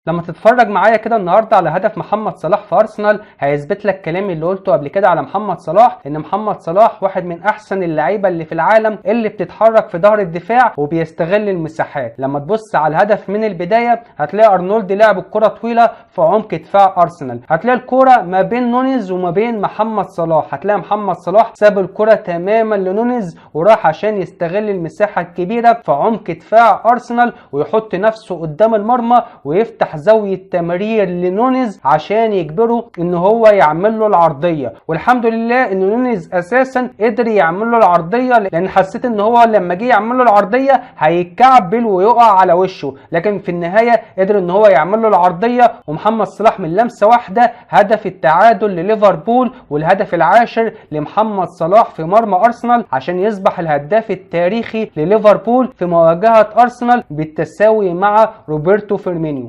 لما تتفرج معايا كده النهارده على هدف محمد صلاح في ارسنال هيثبت لك كلامي اللي قلته قبل كده على محمد صلاح، ان محمد صلاح واحد من احسن اللعيبة اللي في العالم اللي بتتحرك في ظهر الدفاع وبيستغل المساحات. لما تبص على الهدف من البداية هتلاقي ارنولد لعب الكره طويلة في عمق دفاع ارسنال، هتلاقي الكره ما بين نونيز وما بين محمد صلاح، هتلاقي محمد صلاح ساب الكره تماما لنونيز وراح عشان يستغل المساحة الكبيرة في عمق دفاع ارسنال ويحط نفسه قدام المرمى ويفتح زاوية تمرير لنونيز عشان يجبره ان هو يعمل له العرضية. والحمد لله ان نونيز اساسا قدر يعمل له العرضية، لان حسيت ان هو لما جه يعمل له العرضية هيتكعبل ويقع على وشه، لكن في النهاية قدر ان هو يعمل له العرضية، ومحمد صلاح من لمسه واحدة هدف التعادل لليفربول والهدف العاشر لمحمد صلاح في مرمى ارسنال عشان يصبح الهداف التاريخي لليفربول في مواجهة ارسنال بالتساوي مع روبرتو فيرمينيو.